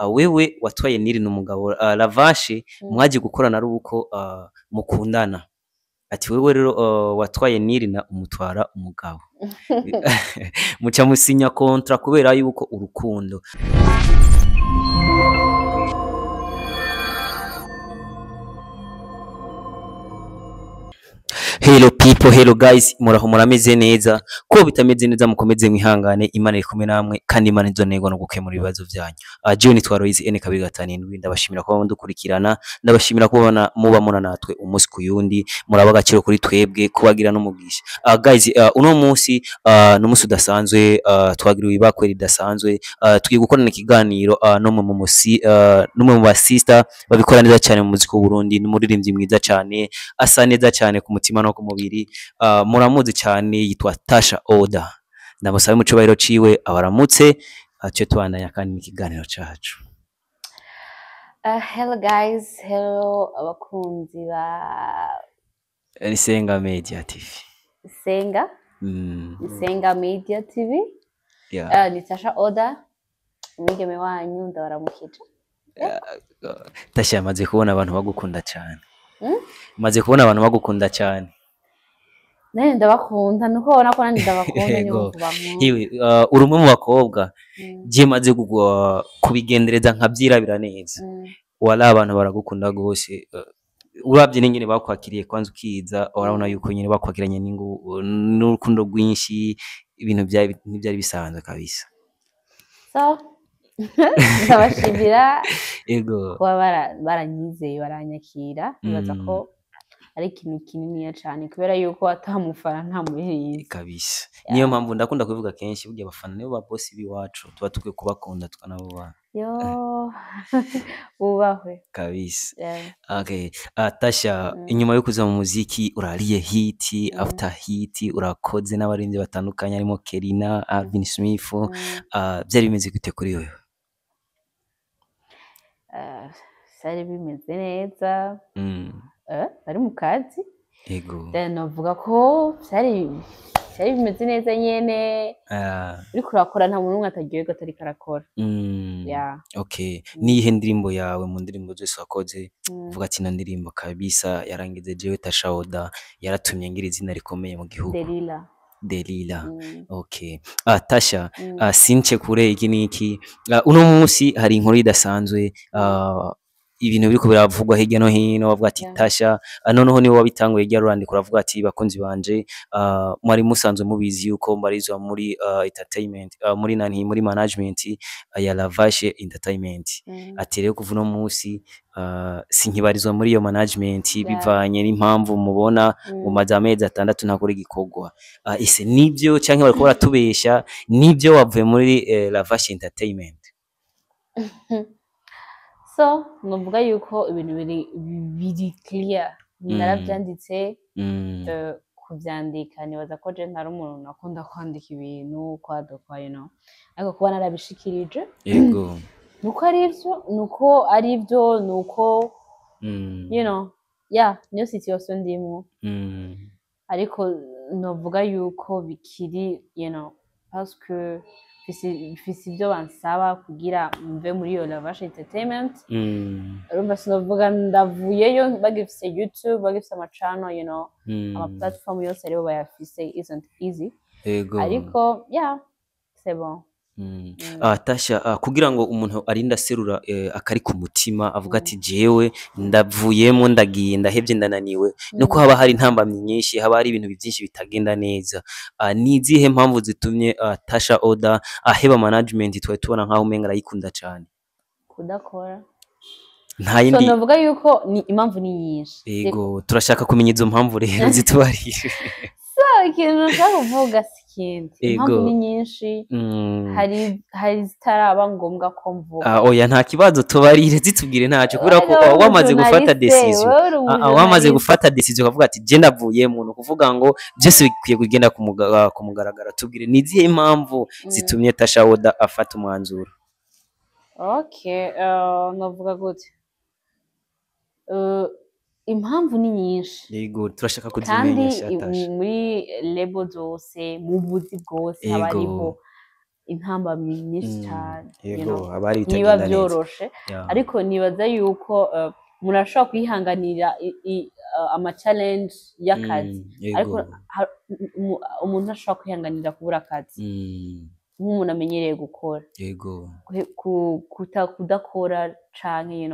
Wewe watwaye Niri n'umugabo Lavashe mwaje gukorana ari uko mukundana. Ati wewe rero watwaye Niri na umutwara umugabo, muca musinya kontra kubera yuko urukundo. Hello people, hello guys, muraho murameze neza? Ko bitameze neza mukomeze mwihangane, Imana iri kumwe namwe kandi Imana izonerwa no gukemura ibibazo byanyu. Jewe nitwa Royce N257, ndabashimira kuba mudukurikirana, ndabashimira kuba muba muna natwe umunsi ku yundi, muraba agaciro kuri twebwe kubagira n'umugisha. Guys, uno munsi ni umunsi udasanzwe, twagiriwe ibakwe ridasanzwe, tugiye gukorana ikiganiro n'umwe mu musi n'umwe mu basista babikora neza cyane mu muziki w'u Burundi, n'umuririmbyi mwiza cyane, asa neza cyane ku mutima no ku mubiri. Muramuzi cyane, yitwa Tasha Oda. Ndamusabe mu cubahiro ciwe abaramutse, ace tubandanya kandi n'ikiganiro cacu. Hello guys, hello abakunzi ba Isenga Media TV. Senga, Senga Media TV. Yeah. Ni Tasha Oda, umwigeme wanyu, ndabaramukije. Tasha, yamaze kubona abantu bagukunda cyane. Maze kubona abantu bagukunda cyane. Nane ndabakunda, nuko ubona ko nanje ndabakunda niyo Yego. mpamvu bankunda. Yewe, uri umwe mu bakobwa je maze kubigendereza nkavyirabira neza. Wala abantu baragukunda gose. Uravye n'ingene bakwakiriye kwanza ukiza, urabona yuko nyene bakwakiranye n'urukundo rwinshi, ibintu byari ntibyari bisanzwe kabisa. So ndabashimira Ego. kuba baranyizeye baranyakira, nibaza ko ari ikintu kininiya cane kubera yuko atamufana nta muririmbyi. Kabisa. Niyo mpamvu ndakunda kubivuga kenshi, burya abafana nibo ba boss b'iwacu, tuba tukwiye kubakunda tukanabubaha. Yo, bubahwe. Kabisa. Yeah. Okay. Tasha, inyuma yo kuza mu muziki urariye hit after hit, urakoze n'abaririmbyi batandukanye harimo Kerina, Alvin Smith. Byari bimeze gute kuri wewe? Vyari bimeze neza. Bari mu kazi. Ego. Then novuga ko vyari bimeze neza nyene. Uriko urakora nta muntu n'umwe ataryoherwa atariko arakora. Yeah. Okay. Niyihe ndirimbo yawe mu ndirimbo zose wakoze uvuga ati ino ndirimbo kabisa yarangize jewe Tasha Oda, yaratumye ngira izina rikomeye mu gihugu? Delila. Delila. Okay. Tasha, since kure iki niki. Uno munsi hari inkuru idasanzwe, ibintu biriko biravugwa hirya no hino, bavuga ati Tasha, noneho niwe wabitanguye hirya rurandiko uravuga ati bakunzi banje, mwari musanzwe mubizi yuko mbarizwa muri entertainment, muri nani, muri management ya Lavashe Entertainment. Ati rero kuva uno munsi sinkibarizwa muri iyo management bivanye n'impamvu mubona mu maze amezi 6 ntakora igikorwa. Ese nibyo canke bariko baratubesha? Nibyo wavuye muri Lavashe Entertainment? So novuga yuko ibintu biri clear, naravyanditse. Kuvyandika nibaza ko je ntari umuntu nakunda kwandika ibintu kwadukwa, you know, ariko kuba narabishikirije Yego. nuko ari ivyo, nuko ari ivyo, nuko you know, yeah, niyo situation ndimwo. Ariko novuga yuko bikiri, you know, parce que mfise ivyo bansaba kugira mve muri iyo Lavashe Entertainment. Urumva sinovuga ndavuyeyo bagifise YouTube, bagifise ama channel, you know, ama platform yose aribo bayafise, isn't easy. Ego. Ariko yeah, c'est bon. Tasha, kugira ngo umuntu arinde aserura akari ku mutima avuga ati jewe ndavuyemo, ndagiye, ndahevye, ndananiwe, nuko haba hari intambamyi nyinshi, haba hari ibintu byinshi bitagenda neza. Ni izihe mpamvu zitumye Tasha Oda aheba management twari tubona nkaho umenga arayikunda cyane? Kudakora. Nta yindi. So ndavuga yuko ni impamvu ni nyinshi. Yego, turashaka kumenya izo mpamvu rero zitubarire. So ikintu nshaka kuvuga si ikindi. Impamvu ni nyinshi. Hari zitaraba ngombwa ko mvuga. Oya nta kibazo, tubarire zitubwire ntacyo, kubera ko wamaze gufata decision. Wamaze gufata decision ukavuga ati je ndavuye mu kuvuga ngo byose bikwiye kugenda ku mugaragaro. Tubwire ni izihe impamvu zitumye Tasha Oda afata umwanzuro? Okay, navuga gute? Impamvu ni nyinshi. Yego, turashaka kuzimenyesha Tasha. Kandi muri label zose, mu buzi bwose haba hariho Intambamyi nyinshi cane, you Yego, know. haba hari Ntibiba ibitagenda neza. vyoroshe, ariko nibaza yuko umuntu arashobora kwihanganira ama challenge y'akazi, ariko umuntu ntashobora kwihanganira kubura akazi nk'umuntu amenyereye gukora. Kudakora canke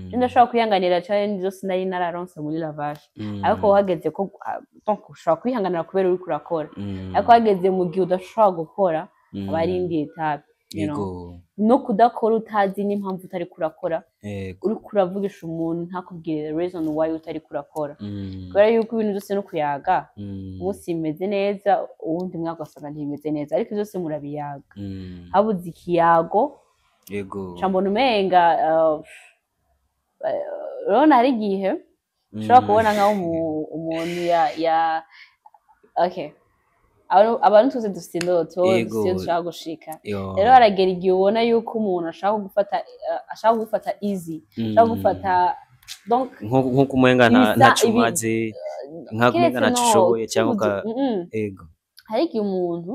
je ndashobora kwihanganira challenge zose nari nararonse muri Lavage, ariko hageze ko donc ushobora kwihanganira kubera uriko urakora, ariko hageze mu gihe udashobora gukora, aba ari indi étape. No kudakora utazi n'impamvu utariko urakora, uriko uravugisha umuntu ntakubwire the reason why utariko urakora, kubera yuko ibintu byose no kuyaga. Umunsi bimeze neza, uwundi mwaka ugasanga ntibimeze neza, ariko byose murabiyaga. Habuze ikiyago, ca mbona umenga urabona hari igihe ushobora kubona nkaho umuntu ya okay, abantu twese dufite indoto, dufite iyo dushaka gushika. Rero haragera igihe ubona yuko umuntu ashaka gufata easy, ashaka gufata, donc Nkuko umenga ntaco umaze, nkaho umenga kiretse ntaco no ushoboye cyangwa tubuze hari igihe umuntu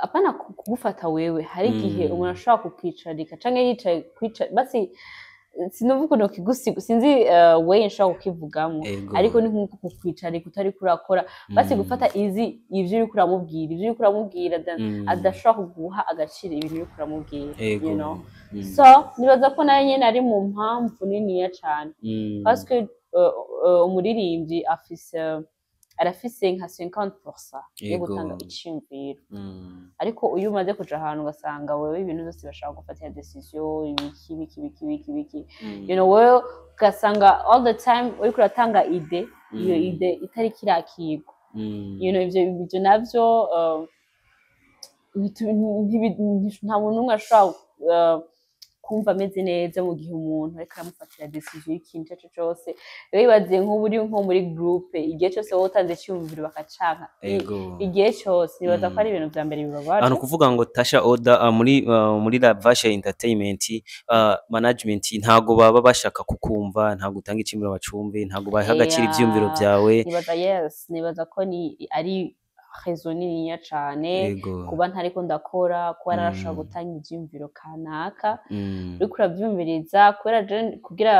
apana kugufata wewe, hari igihe umuntu ashobora kukwicarika canke yicaye kwica basi, sinumva ukuntu kigusiga, sinzi way nshobora kukivugamo, ariko ni nkuko kukwicarika utariko urakora, basi gufata easy ivyo uriko uramubwira, adashobora kuguha agaciro ibintu uriko uramubwira. So nibaza ko nayo nyene ari mu mpamvu niniya cane, parce que umuririmbyi arafise nka 50% yo gutanga iciyumviro, ariko iyo umaze kuja ahantu ugasanga wewe ibintu byose bashaka gufatira decision, ibiki biki biki biki biki, wewe ugasanga all the time uriko uratanga idée, iyo idée itariko irakirwa, ivyo navyo nta muntu n'umwe ashobora kumva ameze neza mu gihe umuntu ariko aramufatira decision y'ikintu ico arico cose. Rero ibaze nk'ubu uri nko muri groupe, igihe cose wowe utanze iciyumviro bakacanka, igihe cose, nibaza ko ari ibintu vya mbere bibabaje. Ahantu kuvuga ngo Tasha Oda muri Lavashe Entertainment management ntago baba bashaka kukumva, ntago utanga iciyumviro bacumve, ntago baha agaciro ivyiyumviro vyawe. Nibaza, yes, nibaza ko ni ari raison niniya cane kuba ntariko ndakora, kuba narashobora gutanga ivyiyumviro kanaka, uriko uravyumviriza, kubera je kugira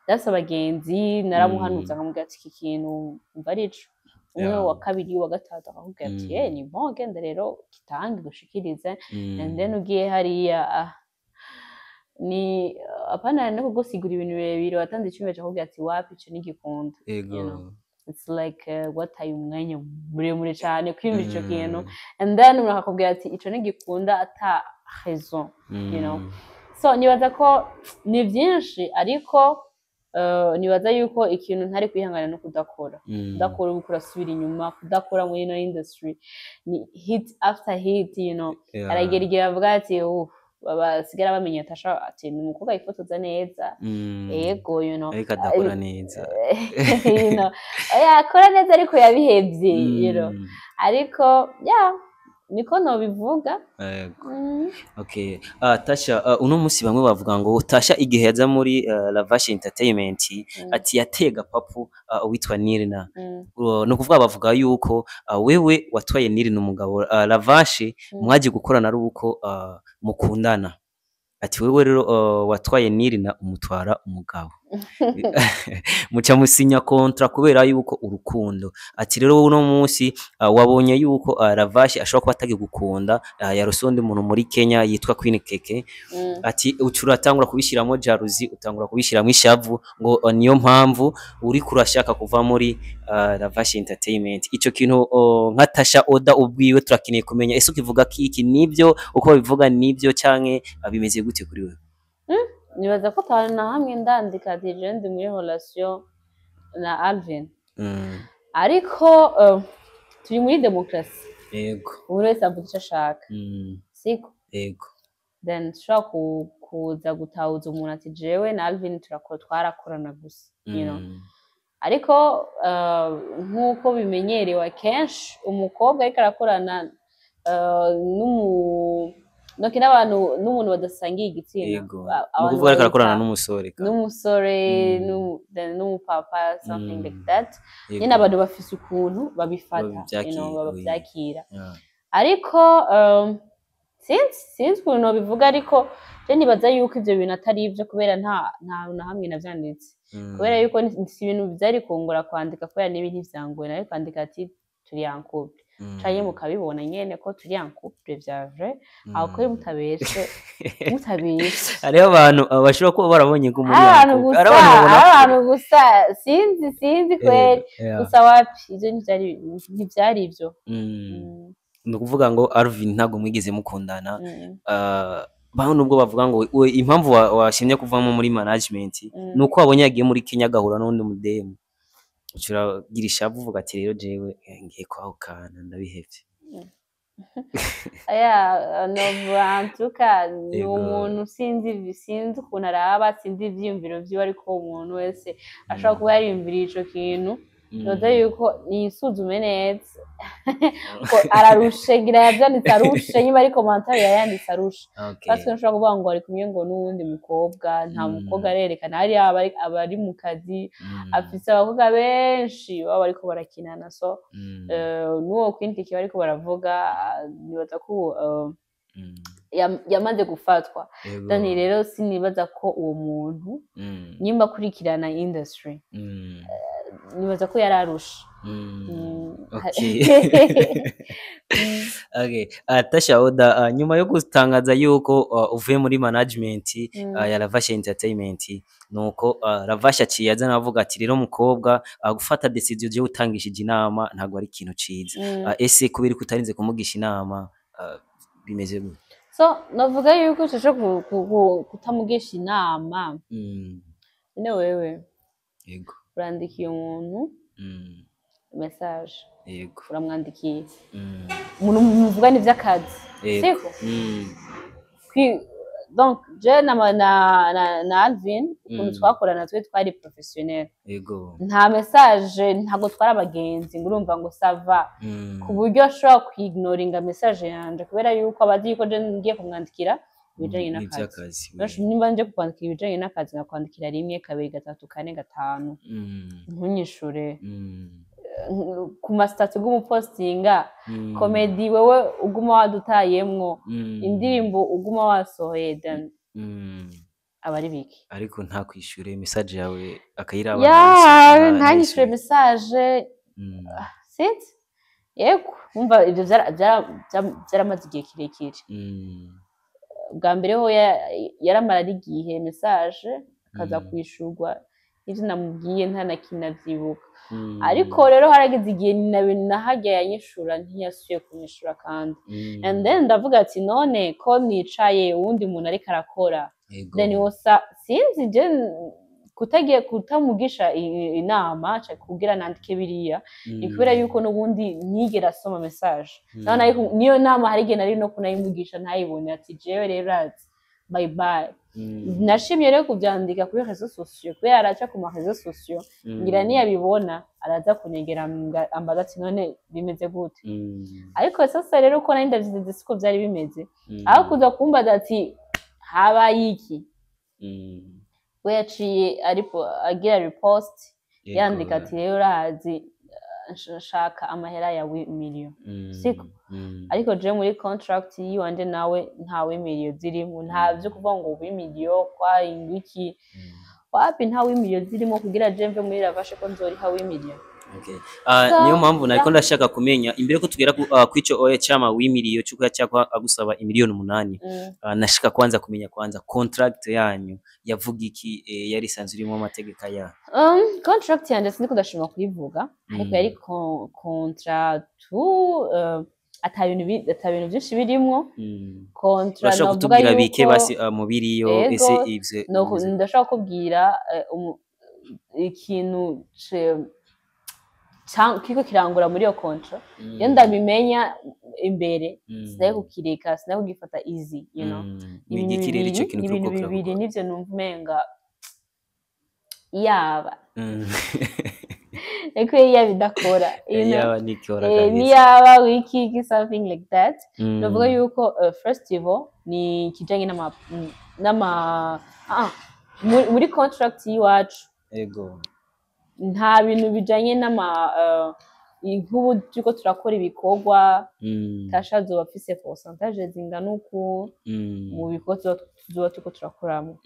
ndafise abagenzi naramuhanuza, nkamubwira ati iki kintu umva arico, umwe, wa kabiri, wa gatatu akakubwira ati ni bon, genda rero gitange gushikirize. And then ugiye hariya, ni apana no kugusigura ibintu birebire, watanze iciyumviro akakubwira ati wapi, ico ntigikunda. It's like wataye umwanya muremure cane kwiyumvira ico kintu, and then umuntu akakubwira ati ico ntigikunda ata raison. So nibaza ko ni vyinshi, ariko nibaza yuko ikintu ntari kwihangana no kudakora. Kudakora uba urasubira inyuma, kudakora muri ino industry ni hit after hit. Aragera igihe bavuga ati basigara bamenya Tasha ati ni umukobwa yifotoza neza. Ego. Ariko adakora neza. Oya, akora neza ariko yabihevye. Ariko yeah, niko nobivuga. Yego. Okay. Tasha, uno musi bamwe bavuga ngo Tasha igihe yaza muri Lavashe Entertainment, ati yatega papu uwitwa Nirina. Ni ukuvuga bavuga yuko wewe watwaye Nirina umugabo, Lavashe mwaje gukorana ari uko mukundana. Ati wewe rero watwaye Nirina umutwara umugabo, muca musinya contrat kubera yuko urukundo. Ati rero uno munsi wabonye yuko Lavashe ashobora kuba atagikunda, yarose undi muntu muri Kenya yitwa Queen Keke. Ati uca uratangura kubishyiramo jalousie, utangura kubishyiramo ishavu, ngo niyo mpamvu uriko urashaka kuva muri Lavashe Entertainment. Ico kintu nka Tasha Oda ubwiwe turakeneye kumenya, ese ukivuga kiki? Nibyo uko babivuga nibyo canke bimeze gute kuri wewe? Nibaza ko atari na hamwe ndandika ati je ndi muri relation na Alvin, ariko turi muri demokarasi, buri wese avuga icyo ashaka, siko? Yego. Then ushobora kuza gutahuza umuntu ati jewe na Alvin turakora, twarakorana gusa. Ariko nk'uko bimenyerewe akenshi, umukobwa ariko arakorana noki n'abantu n'umuntu badasangiye igitsina, Ni abantu ukuvuga ariko arakorana babita n'umusore ka. N'umusore, then n'umupapa, something like that. Nyine abantu bafise ukuntu babifata, Babyakira, oui. babyakira. Ariko sinzi ukuntu nobivuga, ariko je nibaza yuko ivyo bintu atari ivyo, kubera nta na hamwe navyanditse, kubera yuko si ibintu vyari kungora kwandika, kubera nibi ntivyangoye nari kwandika ati turi en couple, canke mukabibona nyene ko turi en couple vya vrai, aho kuri mutabeshe mutabeshe. Hariho abantu bashobora kuba barabonye ko muri Hari abantu en couple. gusa Hari abantu babona hari abantu gusa, sinzi kweri. Gusa wapi, ivyo ntivyari ivyo. Ni ukuvuga ngo Alvin ntabwo mwigeze mukundana. Baho nubwo bavuga ngo we impamvu washimye kuvamo muri management ni uko wabonye yagiye muri Kenya agahura n'undi mudemu, uca uragira ishavu, uvuga ati rero jewe ngiye kwahukana, ndabihevye. Aya no, en tout cas ni umuntu sinzi ukuntu araba, sinzi ivyiyumviro vyiwe, ariko umuntu wese ashobora kuba yariyumviriye ico kintu, noza yuko nisuzume neza ko ararushe, ngira yavyanditse arushe, nyuma ari commentaire yayanditse arushe. Parce que nshobora kuvuga ngo ari kumwe ngo n'uwundi mukobwa, nta mukobwa arerekana hariya, aba ari mu kazi, afise abakobwa benshi baba bariko barakinana, so n'uwo kwintiki bariko baravuga, nibaza ko yamaze gufatwa. Dani rero sinibaza ko uwo muntu nyimba akurikirana industry, nibaza ko yararushe. Okay. Tasha Oda, nyuma yo gutangaza yuko uvuye muri management ya Lavasha Entertainment, nuko Lavasha aciye aza avuga ati rero mukobwa, gufata decision je utangishije inama ntabwo ari ikintu ciza. Ese kubera ko utarinze kumugisha inama, bimeze gute? So navuga yuko ico co kutamugisha inama, none wewe urandikiye umuntu message, uramwandikiye, umuntu muvugana ivy'akazi, siko? Donc je na Alvin, ukuntu twakorana, twe twari professionnel. Nta message, ntabwo twari abagenzi ngo urumva ngo ça va, ku buryo ashobora kwignoringa message yanje, kubera yuko abazi yuko je ngiye kumwandikira ibijanye n'akazi. N'ivy'akazi. Benshi nimba nje kukwandikira ibijanye n'akazi, nkakwandikira rimwe, kabiri, gatatu, kane, gatanu, ntunyishure, ku ma statuts uguma upostinga comédie, wewe uguma wadutayemwo, indirimbo uguma wasohoye, then aba ari biki? Ariko ntakwishure message yawe, akayiraba, ya ntayishure, ntanyishure message. Sinzi, yego, wumva ivyo vyaramaze igihe kirekire. Bwa mbere ho yaramara n'igihe message akaza kwishurwa ivyo namubwiye nta na kimwe avyibuka. Ariko rero harageze igihe nahajya yanyishura, ntiyasubiye kunyishura kandi. And then ndavuga ati none ko nicaye, uwundi muntu ariko arakora, then wosa sinzi je kutagiye kutamugisha inama kugira nandike biriya, ni kubera yuko n'ubundi nigera asoma message. Naho niyo nama hari igihe nari no kunayimugisha ntayibone, ati jewe rero ati bye bye. Nashimye rero kuvyandika kuri réseaux sociaux, kubera araca ku ma réseaux sociaux, ngira niyabibona araza kunyegera ambaza ati none bimeze gute? Ariko sasa rero uko nari ndavyize siko vyari bimeze, aho kuza kumbaza ati habaye iki, we yaciye ariko agira repost, yandika ati rero urazi, nshaka amahera ya 1 million, siko? Ariko je muri contract yiwanje nawe nta 1 million zirimo, nta vyo kuvuga ngo 1 million kwa ingwiki, wapi, nta 1 million zirimo kugira je mve muri Ravashe ko nzoriha 1 million. Okay. So, Niyo mpamvu nariko ndashaka kumenya imbere ko tugera ku kwico oya chama w'imiliyo cyuko yacyakwa agusaba imiliyoni 8. Nashaka kwanza kumenya kwanza contract yanyu yavuga iki, yari isanzwe irimo amategeko ya Contract yanje siniko ndashima kuyivuga, ariko yari contrat tu ata bintu vyinshi birimwo. Contrat Urashobora novuga kutubwira bike yuko basi mu biriyo? Ego, ese ivyo ndashobora kukubwira ikintu kiriko kirangura muri iyo contrat. Iyo ndabimenya imbere, sinari kukireka, sinari kugifata easy. Ni Ibintu igiki rero ico bibiri kintu ni ibintu kiriko bibiri kiravugwa? nivyo numva umenga yaba ariko iyo bidakora, you know? Yaba nikora kabisa. Niyaba wiki iki, something like that. Novuga yuko first of all ni ikijanye n'ama muri contract y'iwacu, nta bintu bijanye n'ama Nk'ubu turiko turakora ibikorwa, Tasha azoba afise pourcentage zingana uku mu bikorwa tuzoba turiko turakoramo.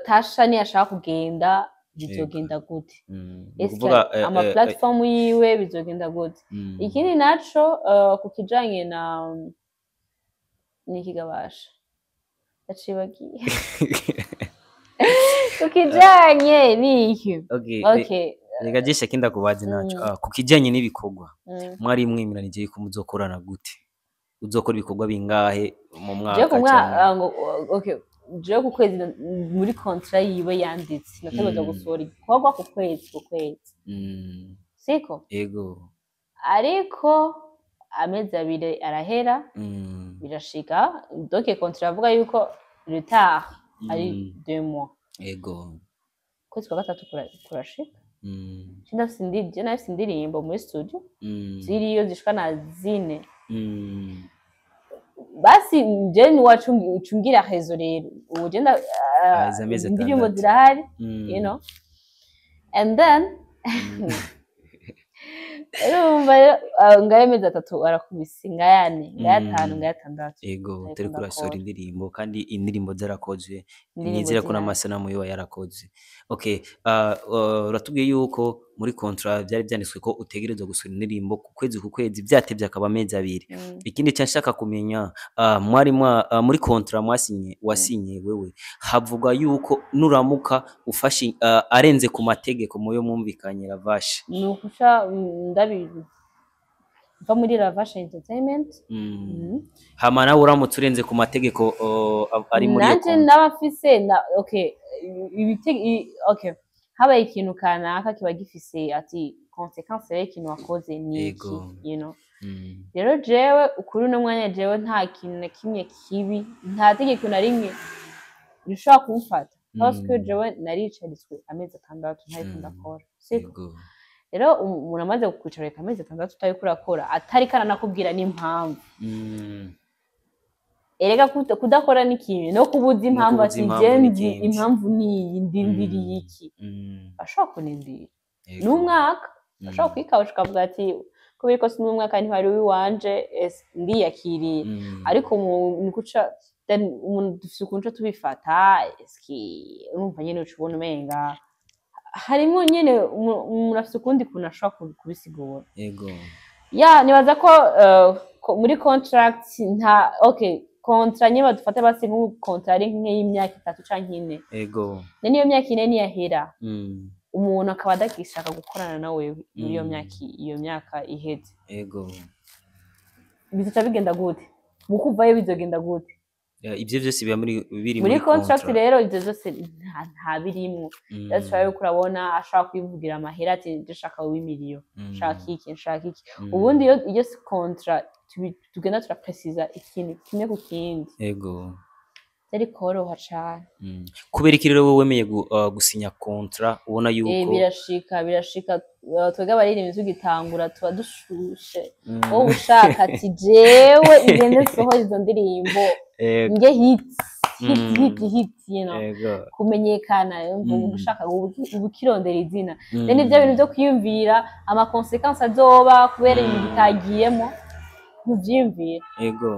Tasha niyashaka kugenda, bizogenda gute? Ni Eske ukuvuga, ama platform yiwe bizogenda gute? Ikindi naco, ku kijanye na nikigabasha, ndacibagiye, ku kijanye n'iki? Okay, Okay. Reka jesha kinda kubaza naco. Ku kijanye n'ibikorwa, mwari mwemeranije yuko muzokorana gute? Uzokora ibikorwa bingahe mu mwaka? Jewe ku canke- mwaka ngo, okay, jewe ku kwezi, muri contrat yiwe yanditse, nategerezwa gusohora igikorwa ku kwezi ku kwezi, siko? Ego. Ariko amezi 2 arahera, birashika. Donc contrat iravuga yuko retard ari 2 mois. Ukwezi kwa gatatu kurashika. Je ndafise indirimbo muri studio ziriyo zishika na 4. Basi je niwacungira rezo rero ubu je Haheze amezi indirimbo 6. zirahari, and then urumva rero, ngayo amezi 3 arakubise, ngayane, ngayatanu, ngayatandatu. Ego, Ariko turiko urasohora ndakora. indirimbo, kandi indirimbo zarakozwe. Indirimbo Nizera ko zirahari. n'amasanamu yoba yarakozwe. Okay, uratubwiye yuko muri contrat vyari vyanditswe ko utegerezwa gusohora indirimbo ku kwezi ku kwezi, vyatevye akaba amezi 2. Ikindi ca nshaka kumenya, mwari muri contrat mwasinye, wasinye wewe, havuga yuko nuramuka ufashe arenze ku mategeko muyo mwumvikanye Ravashe? Ni ukuca ndabizi, mva muri Ravasha Entertainment. Hama nawe uramutse urenze ku mategeko ari muri iyo Nanje contrat? naba mfise na, okay, okay, habaye ikintu kanaka kiba gifise ati conséquence rero ikintu wakoze ni iki. Rero jewe ukuri uno mwanya, jewe nta kintu na kimwe kibi, nta tegeko na rimwe rishobora kumfata, parce que jewe naricaritswe amezi 6 ntariko ndakora, siko? Ego. Rero umuntu amaze kukwicarika amezi 6 utariko urakora, atariko aranakubwira n'impamvu. Erega kudakora ni kimwe no kubuza No impamvu, kubuza ati impamvu je ni nzi ikindi. impamvu niyi, ndindiriye iki. Ashobora kunindira n'umwaka, ashobora kwikawusha ukavuga ati kubera ko si n'umwaka ntiwari uwiwanje, ndiyakiriye. Ariko ni guca then umuntu dufise ukuntu tuca tubifata. Eski urumva nyene, uca ubona umenga harimo nyene umuntu afise ukundi kuntu ashobora kubisigura. Ya, nibaza ko muri contract nta, okay, contrat nyine badufate basi nk'ubu contrat ari nk'iy'imyaka 3 canke 4. None iyo myaka 4 niyahera, umuntu akaba adagishaka gukorana nawe muri iyo myaka, iyo myaka iheze, bizoca bigenda gute? Mu kuvayo bizogenda gute? Ivyo vyose biba muri biri muri muri contract. Contrat. Rero ivyo vyose nta birimwo. That's why yuko urabona ashaka kwivugira amahera ati ndashaka w'imiliyo, nshaka iki, nshaka iki. Ubundi iyo si contrat, tugenda turapresiza ikintu kimwe ku kindi, byari koroha cane. Kubera iki rero wowe wemeye gusinya contrat ubona yuko Birashika, twebwe abaririmbyi tugitangura tuba dushushe. Wowe ushaka ati jewe ngende nsohore izo ndirimbo, nge hit hit, hit hit, kumenyekana, ushaka uba ukirondera izina. Rero nivyo bintu vyo kwiyumvira ama conséquences azoba kubera ibintu bitagiyemo, ntuvyiyumvira.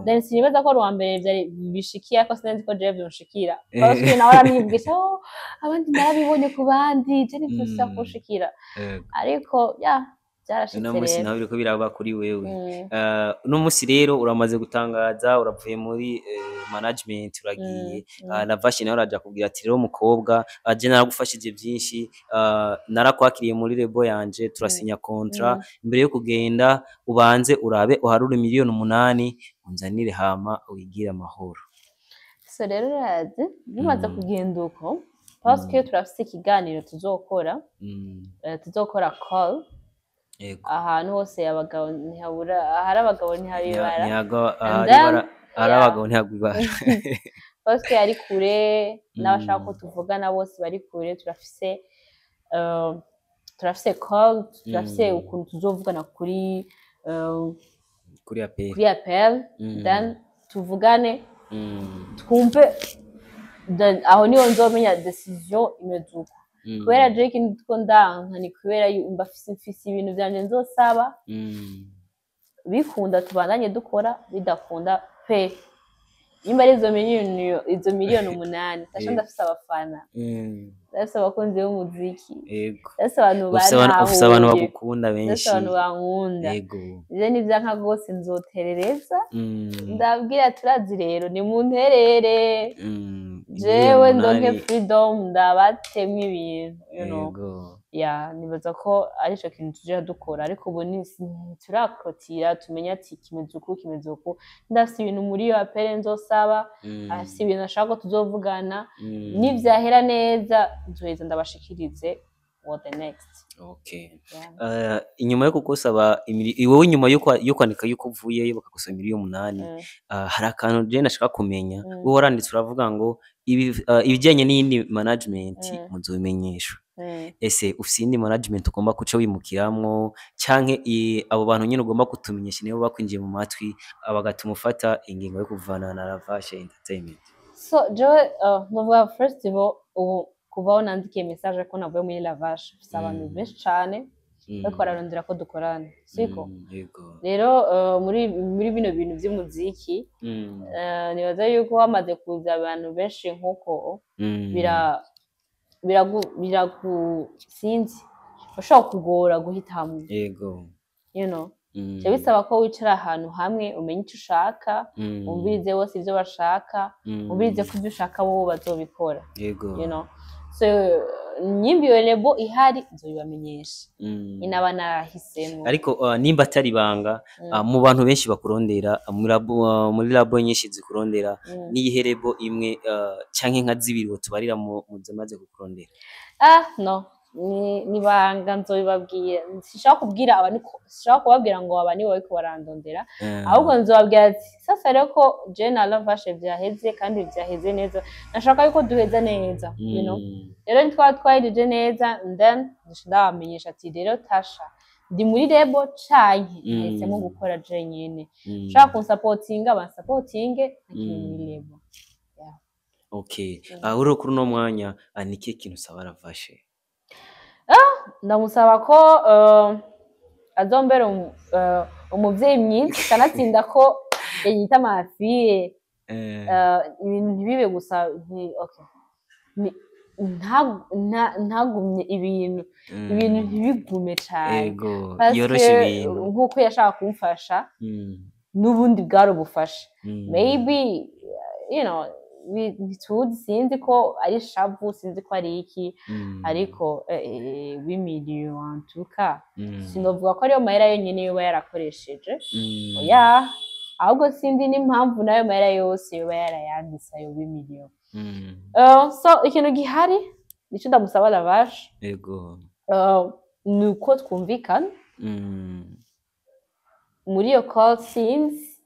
Then sinibaza ko ari uwa mbere vyari bishikiye, ariko sinzi ko jewe vyonshikira, parce que nawe aramwibwisha, oh, abandi narabibonye ku bandi, je ntivyosubira kunshikira. Ariko ya, byarashitse. Uno munsi Rero naho biriko biraba kuri wewe. Uno munsi rero uramaze gutangaza, uravuye muri management, uragiye. Lavashi nawe araja kubwira ati rero mukobwa, je naragufashije byinshi, narakwakiriye muri label yanje, turasinya contrat. Imbere yo kugenda ubanze urabe uharure miliyoni 8 unzanire, hama wigire amahoro. So rero urazi bimaze kugenda uko, parce que turafise ikiganiro tuzokora, tuzokora call. Ahantu hose abagabo ntihabura, ahari abagabo ntihaba ibara. Ntihaga And ahari then, ibara, ahari yeah. abagabo ntihagwa ibara. Parce que ari kure n'abashaka ko tuvugana bose bari kure, turafise call, turafise ukuntu tuzovugana kuri kuri appel. Kuri appel. Then tuvugane, twumve, then aho niho nzomenya decision imeze uko. Kubera jewe ikintu two ndanka ni kubera mba mfise ibintu vyanje nzosaba. Bikunda tubandanye dukora, bidakunda pe, nimba ari izo miliyoni 8, Tasha, ndafise abafana, ndafise abakunzi b'umuziki, ndafise abantu Ufise abantu bantahuye, bagukunda ndafise benshi. abantu bankunda. Ivyo nivyanka rwose, nzoterereza, ndabwira turazi rero nimunterere, jewe Miliyoni ndonke 8. freedom, ndabatemwe ibintu. Ya, nibaza ko arico kintu tuja dukora, ariko ubu ntiturakotira tumenye ati kimeze uku, kimeze uku. Ndafise ibintu muri iyo appel nzosaba, afise ibintu ashaka ko tuzovugana. Nivyahera neza, nzoheza ndabashikirize what the next. Yeah. Inyuma yo kugusaba wowe, inyuma yo kwandika yuko uvuyeyo bakagusaba miliyoni 8, hari akantu je nashaka kumenya. Wowe waranditse uravuga ngo ibijyanye n'iyindi management muzobimenyeshwa. Ese ufise iyindi management ugomba kuca wimukiramwo, canke abo bantu nyene ugomba kutumenyesha nibo bakwinjiye mu matwi, bagatuma ufata ingingo yo kuvana na Ravashe Entertainment? So jewe, novuga first of all, ubu kuva aho nandikiye message ko navuye muri Lavashe, mfise abantu benshi cane bariko bararondera ko dukorana, siko? Yego. Rero muri bino bintu vy'umuziki, nibaza yuko hamaze kuza abantu benshi nkuko bira biragu biragu sinzi, bashobora kugora guhitamwo. Bica bisaba ko wicara ahantu hamwe, umenye ico ushaka, wumvirize bose ivyo bashaka, wumvirize ko ivyo ushaka bobo bazobikora. So nyimba iyo label ihari, nzobibamenyesha, inaba narahisemwo. Ariko nimba atari ibanga, mu bantu benshi bakurondera, muri label nyinshi zikurondera, niyihe label imwe canke nka zibiri wotubarira mu zimaze kukurondera? Ah no, ni banga, nzobibabwira. Sinshaka kubwira abantu sinshaka kubabwira ngo aba nibo bariko barandondera, ahubwo nzobabwira ati sasa rero ko je na Lavashe vyaheze, kandi vyaheze neza, nashaka yuko duheza neza. Rero nitwaba twahejeje neza, then nzoca ndabamenyesha ati rero Tasha ndi muri label canke nahisemo gukora je nyene. Ushaka kunsapotinga, bansapotinge, ntakiri muri label. Okay. Uri kuri uno mwanya, ni ikihe kintu usaba Ravashe? Ndamusaba ko azombera umuvyeyi mwiza, kanatsinda ko yanyita amafiye, ibintu ntibibe gusa okay. Ntagumye ibintu, ibintu ntibigume cane. Parce Yoroshe que ibintu. Nkuko yashaka kumfasha, n'ubundi bwari ubufasha. Maybe ntituzi, sinzi ko ari shavu, sinzi ko ari iki, ariko w'imiliyoni antuka, sinovuga ko ariyo mahera yonyene yoba yarakoresheje. Oya, ahubwo sinzi n'impamvu n'ayo mahera yose yoba yarayanditse ayo w'imiliyoni. So ikintu gihari nico ndamusaba Lavashe, ni uko twumvikana muri iyo call. Sinzi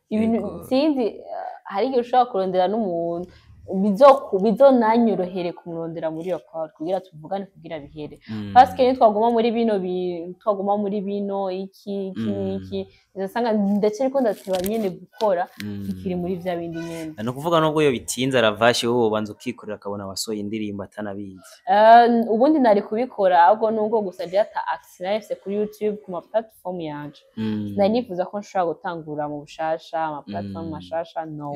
ibintu, sinzi, hari igihe ushobora kurondera n'umuntu, bizonanyorohere kumurondera muri iyo call kugira tuvugane, kugira bihere, parce que nitwaguma muri bino twaguma muri bino iki iki n'iki, uzasanga ndetse ariko ndateba nyene gukora, bikiri muri vya bindi nyene. Ni ukuvuga nubwo iyo bitinze, Ravashe, wowe ubanza ukikorera akabona wasohoye indirimbo atanabizi. Ubundi nari kubikora, ahubwo nubwo gusa je ata access nari mfise kuri YouTube, ku ma platform yanje. Sinari nifuza ko nshobora gutangura mu bushasha ama platform mashasha, no.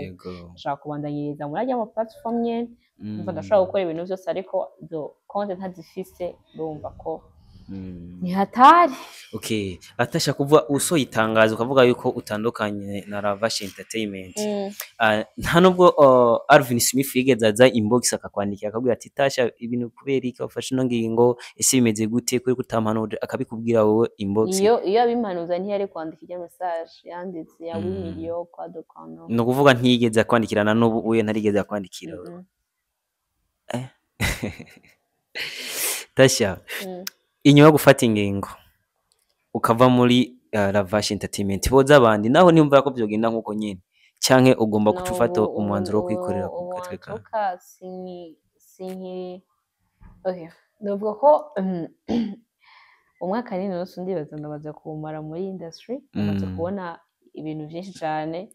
Nshaka kubandanyiriza muri arya ma platform nyene. Umva, ndashobora gukora ibintu vyose, ariko izo konti ntazifise, urumva ko ni hatari. Okay, atasha kuvuga usohoye itangazo ukavuga yuko utandukanye na Ravashe Entertainment. Nta nubwo Alvin Smith yigeze aza inbox akakwandikira akabwira ati: "Tasha, ibintu kubera iki wafashe ino ngingo? Ese bimeze gute kuri kutampanuje?" Akabikubwira wowe inbox? Iyo abimpanuza, ntiyari kwandika irya message yanditse ya w'imiliyo kwa dokwano. Ni ukuvuga ntiyigeze akwandikirana n'ubu uye ntarigeze akwandikira? Mm. Tasha, inyuma yo gufata ingingo ukava muri Ravashe Entertainment, boza abandi naho niyumva ko vyogenda nkuko nyene, canke ugomba guca No, ufata ubu umwanzuro wo ubu kwikorera ku ubu gatwe kawe? Antuka sinkiri okay, novuga ko umwaka n'inusu ndibaza ndamaze kuwumara muri industry, ndamaze kubona ibintu vyinshi cane.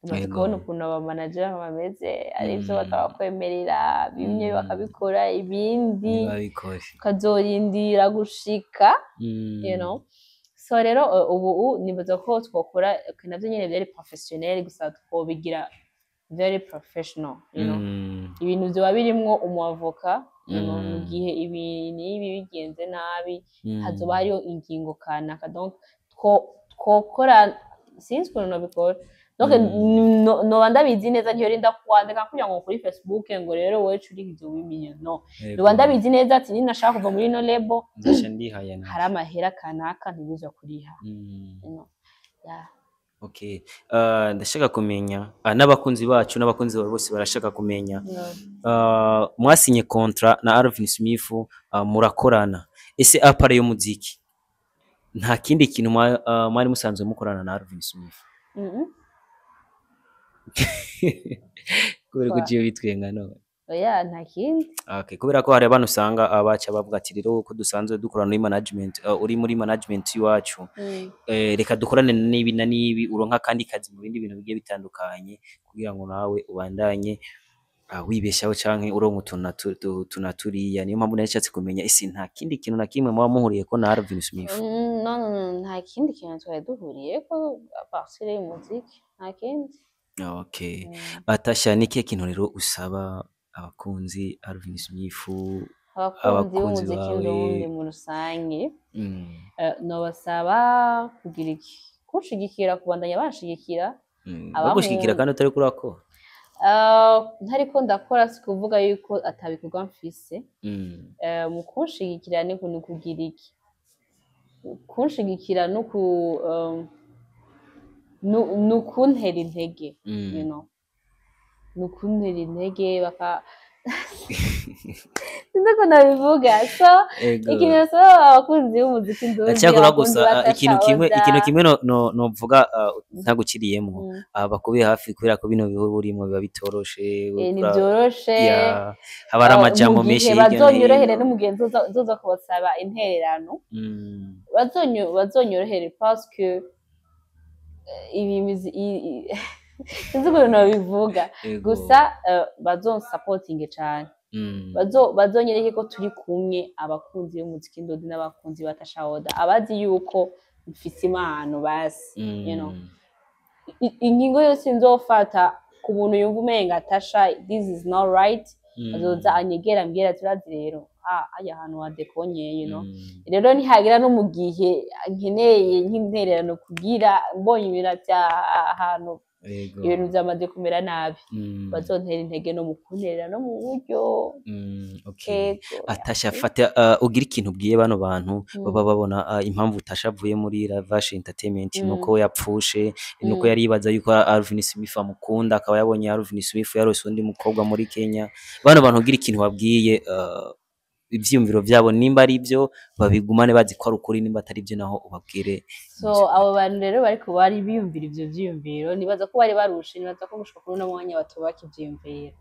Umaze Yego. kubona ukuntu aba manager bameze, ari ivyo Mm. batabakwemerera bimwe, bakabikora ibindi ntibabikore. ukazorindira gushika, you know. So rero ubu nibaza ko twokora navyo nyene vyari professionnel, gusa twobigira very professional. Ibintu vyoba birimwo umu avocat, mu gihe ibi n'ibi bigenze nabi, hazoba hariho ingingo kanaka. Donc twokora, sinzi ukuntu nobikora. Donc noba ndabizi neza, ntiyorinda kwandika kugira ngo kuri Facebook ngo rero wowe curi ivyo wimenya, no. Noba ndabizi neza ati ninashaka kuva muri ino label, nzoca ndihaya naje. Hari amahera kanaka ntibiza kuriha. Yeah. Okay. Ndashaka kumenya, n'abakunzi bacu n'abakunzi bawe bose barashaka kumenya, No. Mwasinye contrat na Alvin Smith, murakorana. Ese à part y'umuziki nta kindi kintu mwari musanzwe mukorana na Alvin Smith? Mm. Kubera ko ugiye witwenga none. Oya, nta kindi. Okay, kubera ko hari abantu usanga abaca bavuga ati rero ko dusanzwe dukorana muri management, uri muri management iwacu, reka dukorane n'ibi na n'ibi, uronka akandi kazi mu bindi bintu bigiye bitandukanye kugira ngo nawe ubandanye wibeshaho canke uronka utuntu na turiya. Niyo mpamvu nari nshatse kumenya ese nta kindi kintu na kimwe muba muhuriyeko na Alvin Smith. No, no, no, nta kindi kintu twari duhuriyeko à partir y'umuziki, nta kindi. Okay. Mm. Atasha, ni ikihe kintu rero usaba abakunzi Alvin Smith, abakunzi abakunzi b'umuziki bawe? Ndundi mu rusange, nobasaba kugira iki? Kunshigikira, kubandanya banshigikira. Bagushigikira kandi utari kurakora. Ntariko ndakora si kuvuga yuko atabikorwa mfise. Mu kunshigikira ni kugira iki? Kunshigikira no ku ni ukuntera intege, ni ukuntera intege, baka sinzi ukuntu nabivuga. So Ego. ikintu nasaba abakunzi b'umuziki ndundi, Cyakora abakunzi gusa ba ikintu Tasha kimwe, Oda, ikintu kimwe no novuga ntaguciriyemwo, bakube hafi kubera ko bino bihugu urimo biba bitoroshe. Ntibyoroshe. Ya, haba hari amajambo mu menshi gihe hirya no bazonyorohere hino. No mu gihe nzoza kubasaba intererano, bazonyorohere parce que ibi sinzi ukuntu nabivuga. Ego. Gusa bazonsapotinge cane, bazonyereke ko turi kumwe, abakunzi b'umuziki ndundi n'abakunzi ba Tasha Oda, abazi yuko mfise impano basi. Ingingo yose nzofata, ku muntu yumva umenga Tasha, this is not right, azoza anyegera ambwira ati urazi rero, hajya ahantu wadekonye. Rero nihagira no mu gihe nkeneye nk'intererano kugira mbonye ibintu bya ahantu, ibintu byamaze kumera nabi, bazontera intege no mu kunterera no mu buryo. Okay. Ego. Atasha, fata ugira ikintu ubwiye bano bantu baba babona impamvu Tasha avuye muri Lavash Entertainment, nuko yapfushe, nuko yari yibaza yuko Alvin Smith amukunda, akaba yabonye Alvin Smith yarose undi mukobwa muri Kenya. Bano bantu ugira ikintu babwiye, ivyiyumviro vyabo, nimba ari byo babigumane bazi ko ari ukuri, nimba atari byo naho ubabwire. So abo bantu rero bariko bari biyumvira ivyo vyiyumviro, nibaza ko bari barushe, nibaza ko gushika kuri uno mwanya batubaka ivyiyumviro.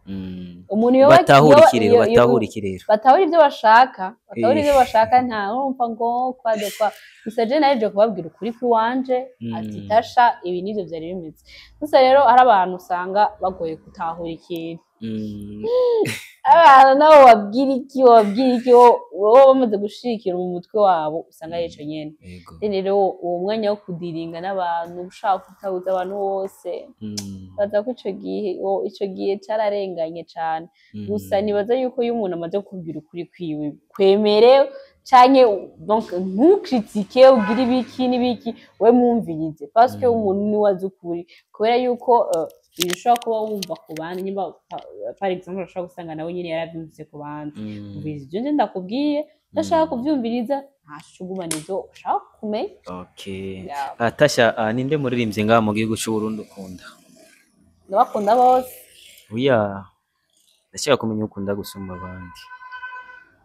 Umuntu Batahura iki rero? Batahura iki rero? Batahura ivyo bashaka, batahura ivyo bashaka. Nta urumva ngo kwade kwa gusa je naje kubabwira ukuri kw'iwanje ati Tasha, ibi nivyo vyari bimeze. Gusa rero hari abantu usanga bagoye gutahura ikintu. Abantu nabo babwira iki, babwira iki, wowe bamaze gushikira mu mutwe wabo, usanga ari ico nyene. Rero uwo mwanya wo kudiringa n'abantu, ushaka gutahuza abantu bose, baza ko ico gihe ico gihe cararenganye cane. Gusa nibaza yuko iyo umuntu amaze kukubwira ukuri kwiwe, kwemere canke donc ntukritike, ugire ibiki n'ibiki, we mwumvirize parce que umuntu niwe azi ukuri, kubera yuko ibintu ushobora kuba wumva ku bandi, nimba par exemple ushobora gusanga nawe nyene yaravyumvise ku bandi. Umviriza ivyo nje ndakubwiye, udashaka kuvyumviriza ntaco, ugumana ivyo ushaka kumenya. Okay. Yeah. Tasha, ninde muririmbyi ngaha mu gihugu c'u Burundi ukunda? Ndabakunda bose. Oya, ndashaka kumenya ukunda gusumba abandi.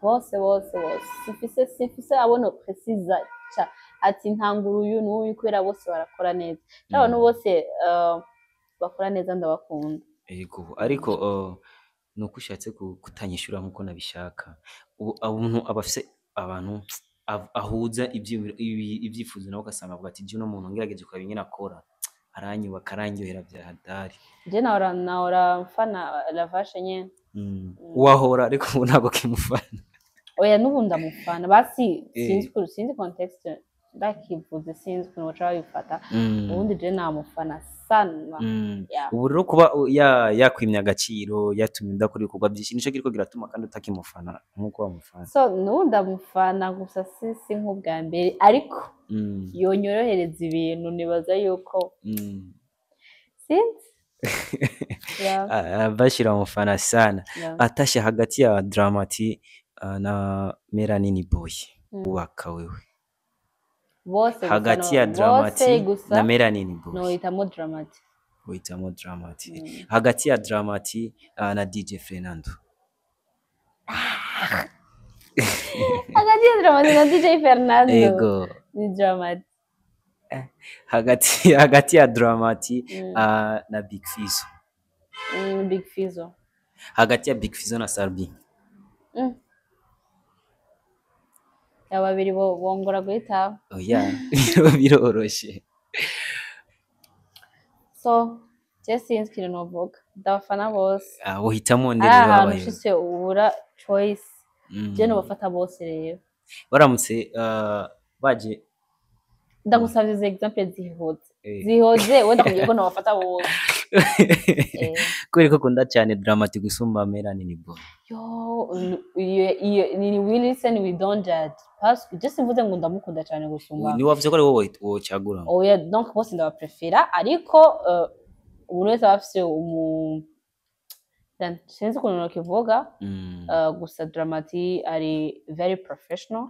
Bose, bose, bose. Simfise abo no précisa ca ati ntangura uyu n'uyu, kubera bose barakora neza, n'abantu bose bakora neza ndabakunda. Yego, ariko nuko ushatse kutanyishura nkuko nabishaka. Ubu umuntu aba afise abantu ahuza ibyifuzo nawe, ugasanga avuga ati uno muntu ngerageje kuraba ingene akora Aranyubaka, arandyohera bya hatari. Je nahora mfana Lavashe nyene. Wahora, ariko ubu ntabwo kimufana. Oya, n'ubu ndamufana basi. Sinzi ukuntu, sinzi context ndakivuze, sinzi ukuntu baca babifata. Ubundi je namufana sana. Yeah. Ubu rero kuba yakwimye agaciro, yatumye udakora ibikorwa byinshi, nico kiriko kiratuma kandi utakimufana nk'uko wamufana. So n'ubu ndamufana, gusa si nk'ubwa mbere, ariko yonyorohereza ibintu, nibaza yuko sinzi. Yeah. Ah, bashira mufana sana. Atashe, hagati ya Dramati na Melanini Boy, ubaka wewe? Bose gusa. Hagati ya Bose Dramati gusa na Melanini Boy. Nohitamo Dramati. Uhitamo Dramati. Hagati ya Dramati na DJ Fernando? Hagati ya Dramati na DJ Fernando? Ego. Ni Dramati. Hagati ya Dramati na Big Fizzo? Big Fizzo. Hagati ya Big Fizzo na Sarbi? Aba babiri bo bongora guhita. Oya, biroroshe. So je sinzi ikintu novuga, ndabafana bose. Uhitamo nde Ari rero? ahantu Abayobozi. ushitse ubura choice. Je nobafata bose rero. Baramutse baje. Ndagusavye izo exemple zihoze zihoze, wenda kugira ko nobafata bose. Kubera ko ukunda cyane Dramati gusumba Melanini Boy? Yo, iyo ni we listen, we don't judge, parce que je simvuze ngo ndamukunda cyane gusumba. Ni wavuze ko ari wowe wocagura. Oya, donc bose ndabaprefera, ariko umuntu wese aba afise umu sinzi ukuntu nokivuga. Gusa Dramati ari very professional.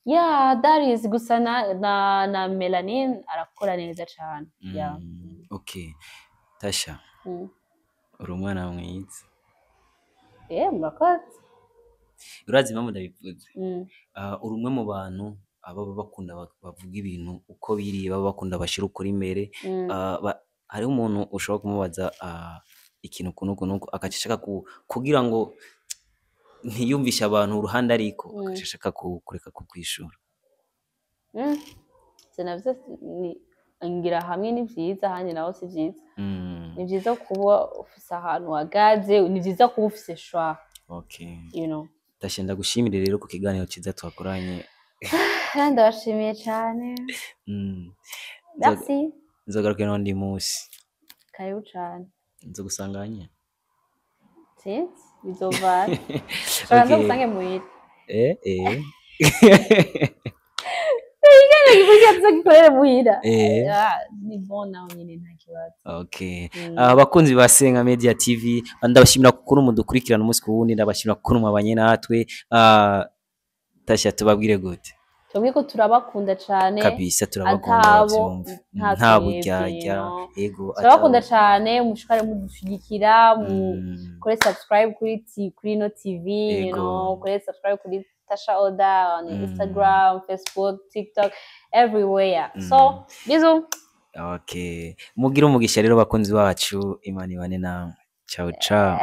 Yeah, that is gusa na Melanin arakora neza cyane, yeah. Okay, Tasha, uri umwana mwiza. Murakoze. Urazi impamvu ndabivuze? Uri umwe mu bantu baba bakunda bavuga ibintu uko biri, baba bakunda bashira ukuri imbere. Hariho umuntu ushobora kumubaza ikintu uku n'uku n'uku, agaca ashaka kugira ngo ntiyumvishe abantu uruhande, ariko agaca ashaka kureka kukwishura. Sinavyo, ni ngira hamwe ni vyiza, ahandi naho si vyiza. Ni vyiza kuba ufise ahantu uhagaze, ni vyiza kuba ufise choix. Tasha, ndagushimire rero ku kiganiro ciza twakoranye. Ndabashimiye cane. Merci. Nzogaruke n'undi munsi. Karibu cane. Nzogusanganya. Sinzi, bizovana, shaka nzogusange muhira. Igikurikira tuzogikorere muhira. Ah, ni bon, naho nyene nta kibazo. Okay. Abakunzi ba Senga Media TV, ndabashimira kukuntu mudukurikirana umunsi ku wundi, ndabashimira kukuntu mwabanye natwe. Tasha, tubabwire gute? Tubabwiye ko turabakunda cane. Kabisa, turabakunda. Atabo bavyumve. nta Nta twebwe, buryarya. No. Ego. Turabakunda atabo. cane, mushikare mudushigikira, mu kore subscribe kuri ino TV, you kore subscribe kuri Tasha Oda on Instagram, Facebook, TikTok, everywhere. So, bisous. Okay. Mugire umugisha rero bakunzi bacu, Imana ibane namwe. Ciao ciao.